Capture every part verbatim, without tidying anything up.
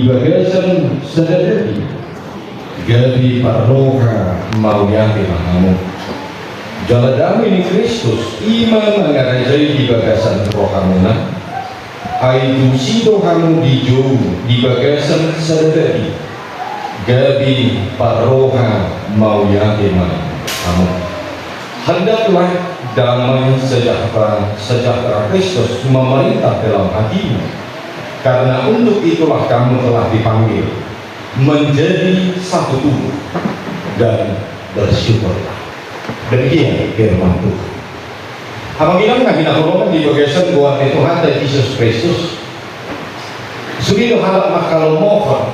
Di bagasan sada daging, gabe parroha mauliate ma hamu. Jala dame ni Kristus i ma mangarajai di bagasan rohamuna. Ai tusi do hamu dijou di bagasan sada daging, gabe parroha mauliate ma hamu. Hendaklah damai sejahtera, sejahtera Kristus memerintah dalam hatimu, karena untuk itulah kamu telah dipanggil menjadi satu tubuh, dan bersyukurlah. Demikian firman Tuhan. Amang inang na hinaholongan di bagasan goar ni Tuhanta Jesus Kristus, sude do halak mangkalomohon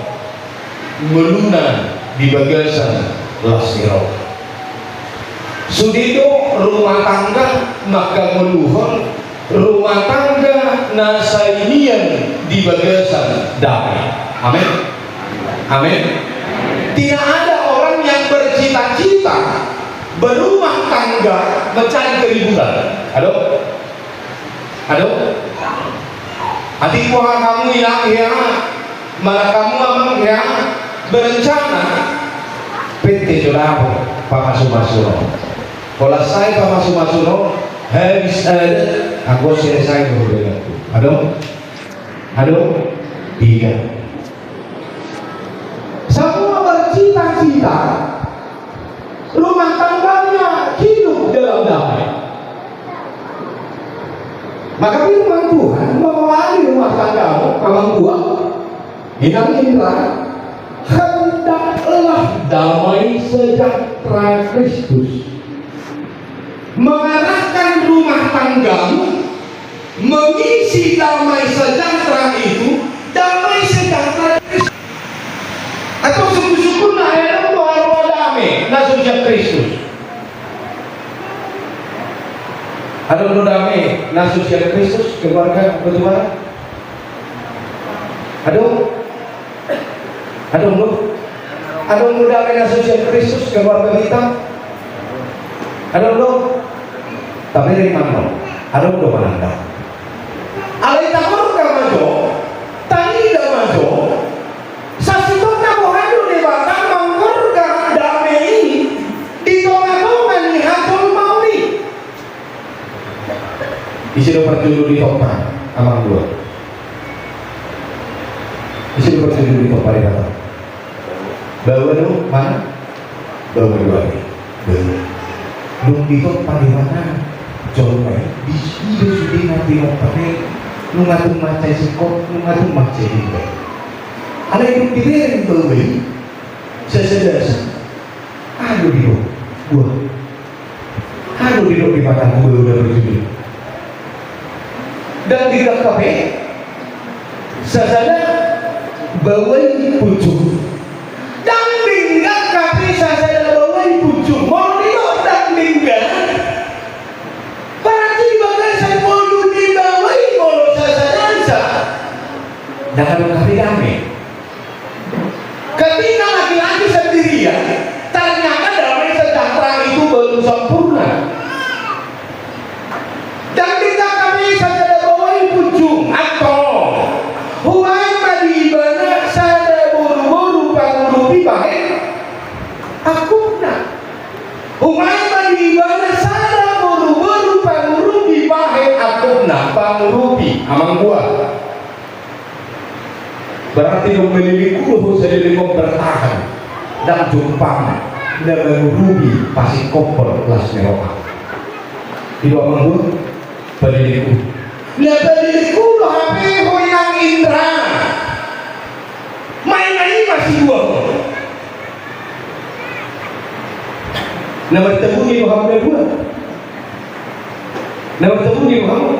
ngoluna di bagasan las ni roha. Sude do rumah tangga mangkangoluhon rumah tangga na sainian di bagasan damai. Amin. Amin. Tidak ada orang yang bercita-cita berumah tangga mencari keributan. Adong? Adong? Atik hamu inang hea, manang hamu amang hea, berencana, pette jo dapot pamasu-masu on. Holan sai pamasu-masu on, habis adat, anggo selesai do hubunganku. Adong? Adong? Tidak. Semua bercita-cita rumah tangganya hidup dalam damai. Maka firman Tuhan, mauliate rumah tanggamu, amang gua, inang Indra, hendaklah damai sejahtera Kristus mengarahkan rumah tanggamu, mengisi damai sejahtera itu, damai sejahtera Kristus. Atau sungguh-sungguh na adong do roha dame na so sian Kristus. Adong do dame na so sian Kristus, keluarga, kebetulan. Adong? Adong do? Adong do dame na so sian Kristus, keluarga kita? Adong do? Tapi dari mana? Adong do mananda. Alai tangorga ma jo, tanida ma jo, sasintongna boha do Debata manggorga dame i di tonga-tonga ni hajolmaon i. Ise do parjolo ditompa, amang dua? Ise do parjolo ditompa Debata? Baoa do, mana? Baoa do ate. Baoa. Dung ditompa Debata jolma i, disi do sude na tinompana i, nunga tung mansai singkop, nunga tung mansai denggan. Alai dung dibereng baoa i, sasada sa. Aha do didok? Buah. Aha do didok Debata, baoa do parjolo i? Ndang denggan hape sasada baoa i punjung. Ndang denggan hape sasada baoa i punjung. Molo didok ndang denggan, berarti di bagasan ngolu ni baoa i molo sasada sa, ndang adong hape dame. Ketika laki-laki sendirian, ternyata damai sejahtera itu belum sempurna. Dan kita kami sasada baoa i punjung, antong. Huaeng ma di ibana sada boru-boru pangurupi bahen angkupna. Huaeng ma di ibana sada boru-boru pangurupi bahen angkupna, pangurupi, amang buah. Berarti dung malilingku do ho saleleng on bertahan, ndang jumpang na mangurupi pasingkophon las ni roha. I do amang dua, palilingku. Na palilingku do hape ho inang Indra. Main-main ma sibuahon. Na martabuni do hamu na dua. Na martabuni do hamu.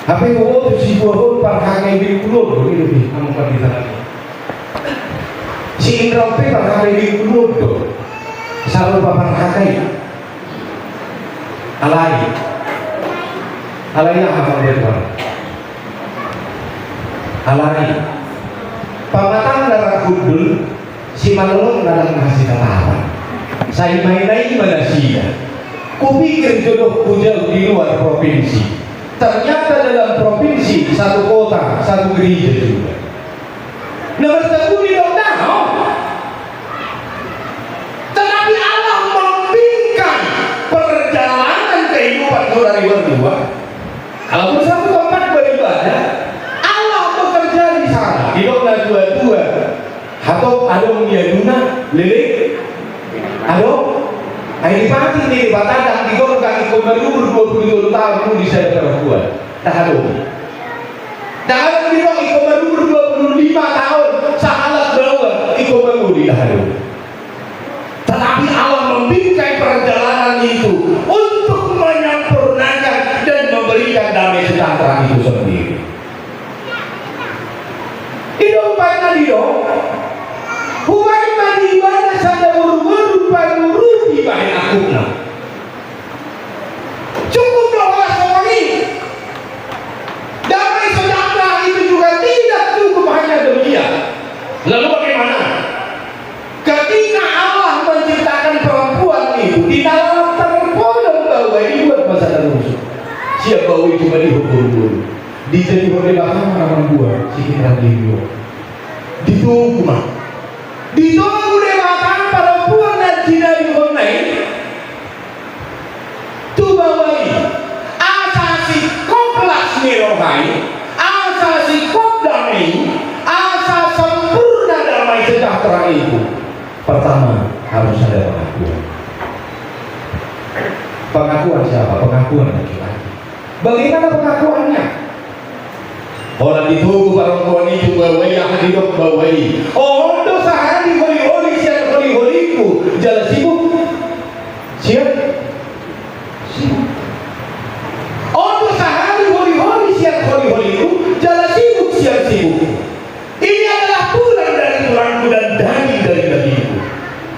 Hape huboto sibuahon parhagai bengkul on do, i do di hamu pandita nami. Si Indra on pe parhagai bengkul on do. Sarupa parhagai. Alai. Alai aha ma dia tuan? Alai. Pamatang na rap hundul, simalolong na dang hasitatapan. Sai main-main ma nasida. Kupikir jodohku jauh di luar provinsi. Ternyata dalam provinsi, satu kota, satu gereja juga. Na marsabun i didok daong. Tetapi Allah membingkai perjalanan kehidupan saudara berdua. Kalau bersatu tempat beribadah, Allah bekerja di sana. Didok na tua-tua. Hatop adong di aduna, leleng adong. Ai dipatik ni Debata ndang didok ingkon marumur dua puluh tolu taon muli sada perempuan. Ndang adong. Ndang adong didok ingkon marumur dua puluh lima taon sahalak baoa ingkon mangoli, ndang adong. Tetapi Allah membingkai perjalanan itu untuk menyempurnakan dan memberikan damai sejahtera itu sendiri. I do umbahen na didok, hubahen ma di ibana sada boruboru pangurupi bahen angkupna. Cukup do holan songon i. Damai sejahtera itu juga tidak cukup hanya demikian. Lalu bagaimana? Ketika Allah menciptakan perempuan itu, di dalam terpodom baoa i dibuat ma sada rusuk. Sian baoa i cuma dihot boruboru. Dijadihon Debata ma na mambuat, sikitar diri on. Ditogu ma. Ditogu Debata perempuan na jinadihonna i tu baoa i, asa singkop las ni roha i, asa singkop dame i, asa sempurna damai sejahtera itu. Pertama, harus ada pengakuan. Pengakuan siapa? Pengakuan laki-laki. Bagaimana pengakuannya? Holan ditogu parompuan i tu baoa i, aha didok baoa i? On do sahali holiholi sian holiholingku jala sibuk sian sibuk. On do sahali holiholi sian holiholingku jala sibuk sian sibukku. Ini adalah tulang dari tulangku dan daging dari dagingku.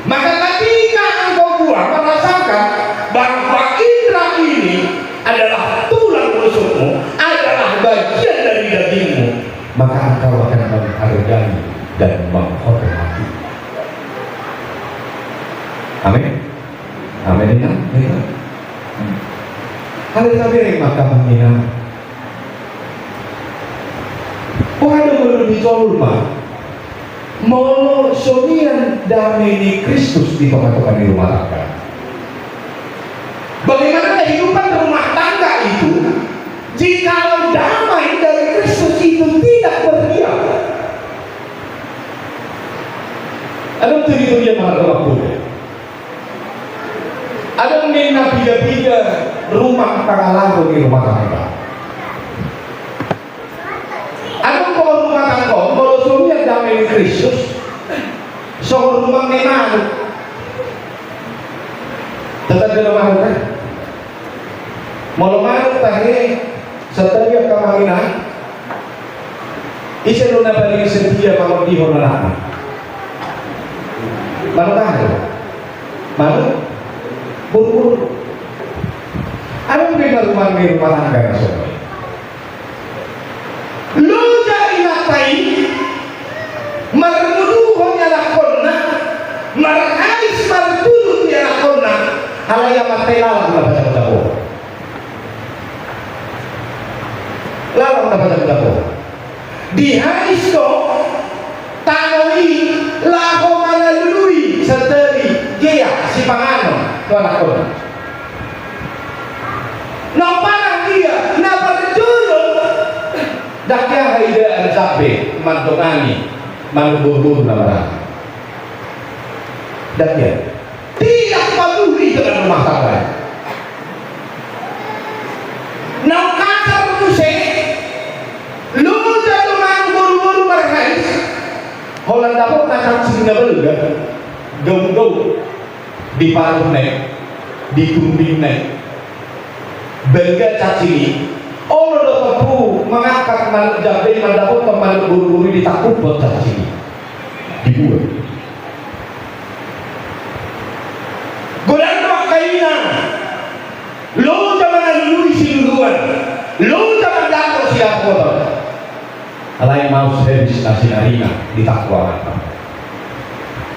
Maka ketika engkau dua merasakan bahwa Indra ini adalah tulang rusukmu, adalah bagian dari dagingmu, maka engkau akan menghargai dan menghormati. Amin. Amin, Inang. Inang. Halo, tabereng ma, Amang, Inang. Boha do molo ditoru ma, molo so mian dame ni Kristus di tongatonga ni rumah tangga? Bagaimana kehidupan rumah tangga itu jikalau damai dari Kristus itu tidak berdiam? Adong tu di dunia mana rumah tangga? Adong ninna piga-piga rumang pangalaho ni rumah tangga. Adong do rumah tangga on, molo so mian dame ni Kristus, songon rumang ni manuk. Tetap do manuk, kan? Molo manuk tahe, sataria, Amang, Inang, ise do na paling setia mangondihon anakna? Manuk aha do? Manuk boruboru. Adong do i na rumang ni rumah tangga na songon i. Loja inanta i marnguduhon ianakhonna, marhais martulut ianakhonna, alai amanta i lalang na pajamojamo. Lalang na pajamojamo. Dihais do tano i laho mangalului sataria, sipanganon tu anakhonna. Naung parah ia, na parjolo, ndang hea haidaan jambe mandongani manuk boruboru na marhaha. Ndang hea. Tidak peduli dengan rumah tangga. Naung kasar muse, loja do manuk boruboru marhais, holan dapotna cacing na balga, gaung-gaung, di parutna i, di tumbingna i. Balga cacing i, olo do tompu mangangkat manuk jambe i mandapothon manuk boruboru i, ditangkuphon cacing i. Dibuat. Godang do angka ina, loja mangalului siluluan, loja mandapo sidapotan. Alai maus habis nasi na ringan, ditangkup angka.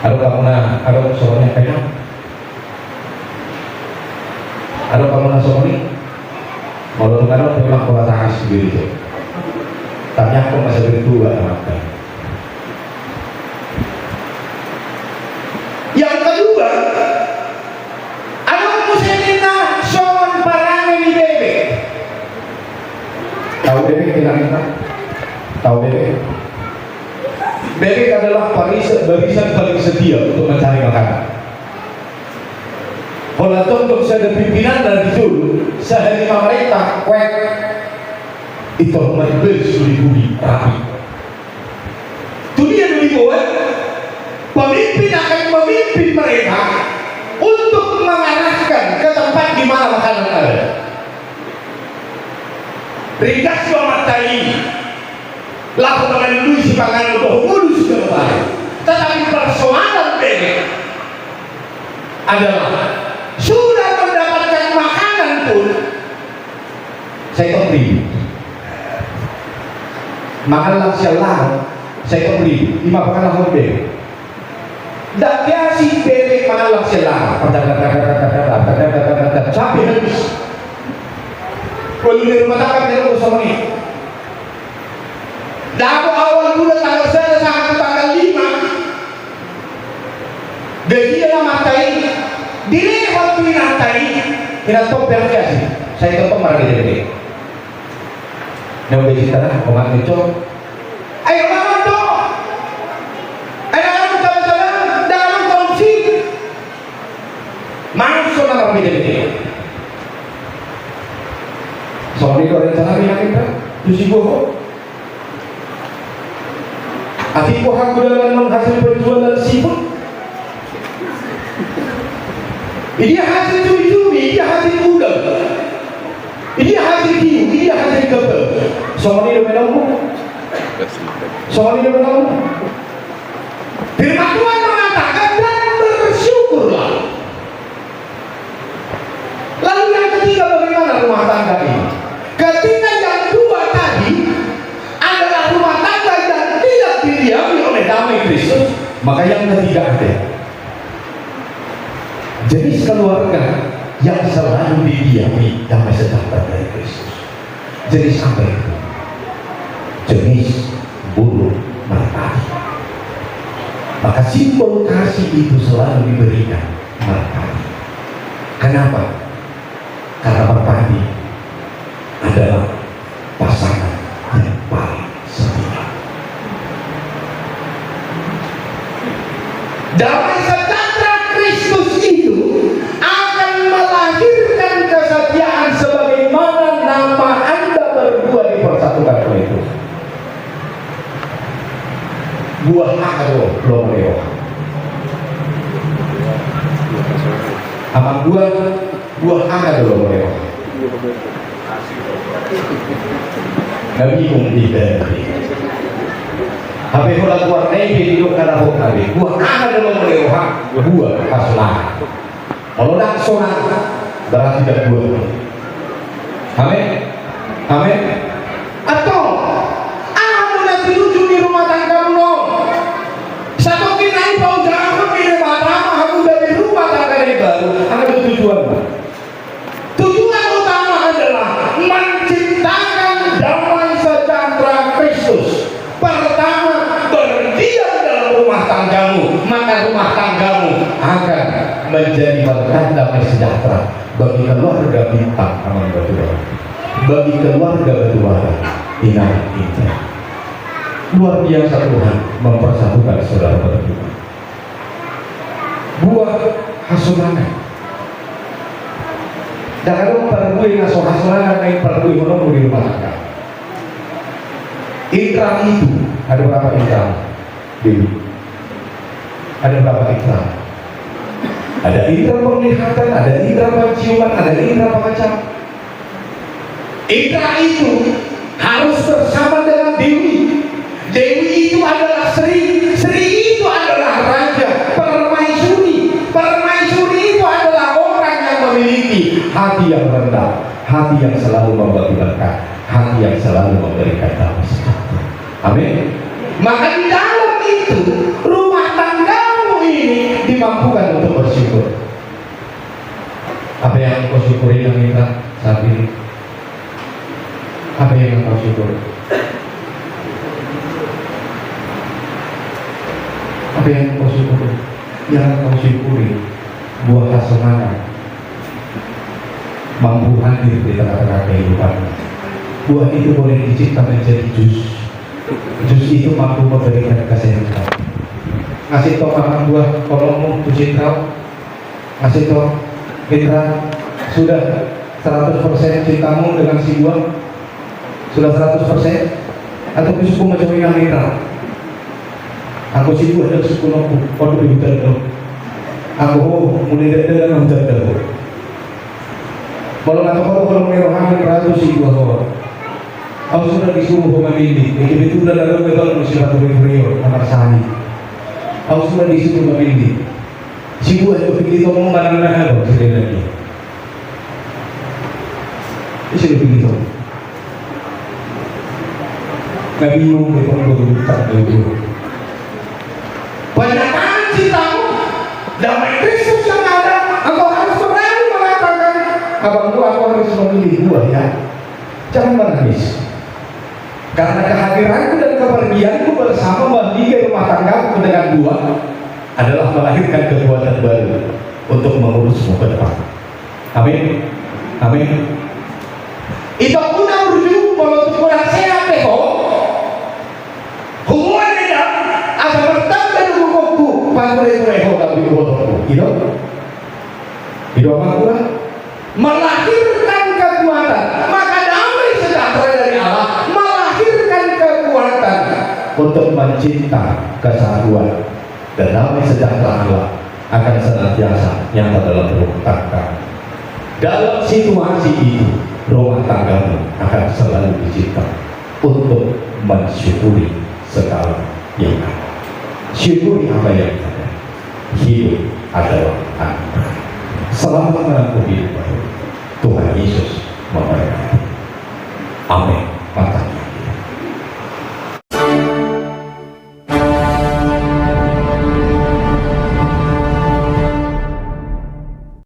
Adong hamu na, adong songon i angka ina? Adong hamu na songon i? Molo tung adong, memang pola tangan sendiri tu. Tangiangkon ma sabertua, amanta. Bebek adalah barisan, barisan paling setia untuk mencari makanan. Holan tongtong sada pimpinan na di jolo, sahali mamarenta, kuek. Itu hormat bes, suli budi, rapi. Tu dia do diboan, pemimpin akan memimpin mereka untuk mengarahkan ke tempat di mana makanan ada. Ringgas do amanta i laho mangalului sipanganon dohot ngolu siganup ari. Tetapi persoalan bebek adalah sudah mendapatkan makanan pun sai tong ribut. Mangallang sian laho sai tong ribut. Ima pangalahon bebek. Ndang be asing bebek mangallang sian laho. Sampe habis. Ngolu ni rumah tangga pe songon i. Dabo awal bulan tanggal sada sahat tu tanggal lima. Gajian amanta i dilehon tu inanta i. Inanta on pe ndang be asing. Sai tong margede-gede. Na gaji tara, omak ni cok. Ayo, omak ni cok. Ayo, omak ni cok. Mangan songon na marbeda-beda. Songon i do rencana ni Inanta tu si Boho. Atik Boho hagudangan non hasil penjualan siput. Idia hasil cumi-cumi, idia hasil udang. Idia hasil hiu, idia hasil gabah. Songon i do menombo. Songon i do menombo. Firman Tuhan mengatakan, "Dan bersyukurlah." Lalu yang ketiga, bagaimana rumah tangga ini? Ketika yang dua tadi adalah rumah tangga yang tidak didiami oleh damai Kristus, maka yang ketiga ada. Jenis keluarga yang selalu didiami damai sejahtera dari Kristus. Jenis apa itu? Jenis burung merpati. Maka simbol kasih itu selalu diberikan merpati. Kenapa? Karena merpati adalah pasangan yang paling setia. Damai sejahtera Kristus itu akan melahirkan kesetiaan sebagaimana nama Anda berdua dipersatukan oleh Tuhan. Buah aha do lomo ni roha? Amang, buah, buah aha do lomo ni roha? Na bingung hita. Hape holan buah na i pe didok na dapot na be. Buah aha do lomo ni roha? Buah hasonangan. Molo ndang sonang, berarti ndang buah. Amin. Amin. Antong, aha do na tinunjukon ni rumah tanggamu on? Satongkin na i paujahon ni Debata ma hamu gabe rumah tangga na imbaru. Aha do tujuanna? Tujuan utama adalah menciptakan damai sejahtera Kristus. Pertama, berdiam dalam rumah tanggamu, maka rumah tanggamu akan menjadi berkat damai sejahtera bagi keluarga Bintang, Amang Batura, bagi keluarga Batuara, Inang Indra. Luar biasa Tuhan mempersatukan saudara berdua. Buah hasonangan. Ndang adong parbue na so hasonangan naeng parbuehononmu di rumah tangga. Intra itu, ada berapa intra? Dewi. Ada berapa intra? Ada intra penglihatan, ada intra penciuman, ada intra pengecap. Indra itu harus bersama dengan Dewi. Dewi itu adalah Sri, Sri itu adalah Raja, Permaisuri. Permaisuri itu adalah orang yang memiliki hati yang rendah, hati yang selalu membagi berkat, hati yang selalu memberikan damai sejahtera. Amin. Maka di dalam itu, rumah tanggamu ini dimampukan untuk bersyukur. Apa yang kau syukuri, Nang Indra, saat ini? Apa yang kau syukuri? Apa yang kau syukuri? Yang kau syukuri, buah hasonangan mampu hadir di tengah-tengah kehidupanmu. Buah itu boleh dicipta menjadi jus. Jus itu mampu memberikan kesehatan. Masih tong makan buah kolommu tu Cintrau? Masih tong, Cintra? Sudah seratus persen cintamu dengan si buah? Sudah seratus persen? Atau ke suku macam ini, Cintra? Aku si buah dan suku noku, kau tu hutan tu. Aku, oh, mulai dari dalam hutan tu. Kalau nggak tahu, kalau ngerohani peratu si buah, oh. Au sudah disuruh ho mamillit, jadi betul dah lalu betul musim batu betul yo, nomor sani. Au sudah disuruh mamillit. Si buah itu begitu mau mana mana apa sih dia lagi? Isi begitu. Nabi Nuh itu begitu tak begitu. Pernyataan cintamu, damai Kristus yang ada, engkau harus berani mengatakan, abang gua, aku harus memilih buah ya. Jangan menangis. Karena kehadiranku dan kepergianku bersama mendidik rumah tanggaku dengan dua adalah melahirkan kekuatan baru untuk mengurusmu ke depan. Amin. Amin. Ito pun burju kalau kurang sehat deh kok. Hubungan beda, asa bertambah dulu kok, panggul itu reho tapi dulu kok. Gitu. Itu apa kurang? Melahirkan kekuatan. Maka damai sejahtera dari Allah melahirkan kekuatan untuk mencinta kesatuan. Dan damai sejahtera Allah akan senantiasa nyata dalam rumah tangga. Dalam situasi itu, rumah tanggamu akan selalu dicinta untuk mensyukuri segala yang ada. Syukuri apa yang ada. Hidup adalah anugerah. Selamat menempuh hidup baru. Tuhan Yesus memberkati. Amin. Mantap.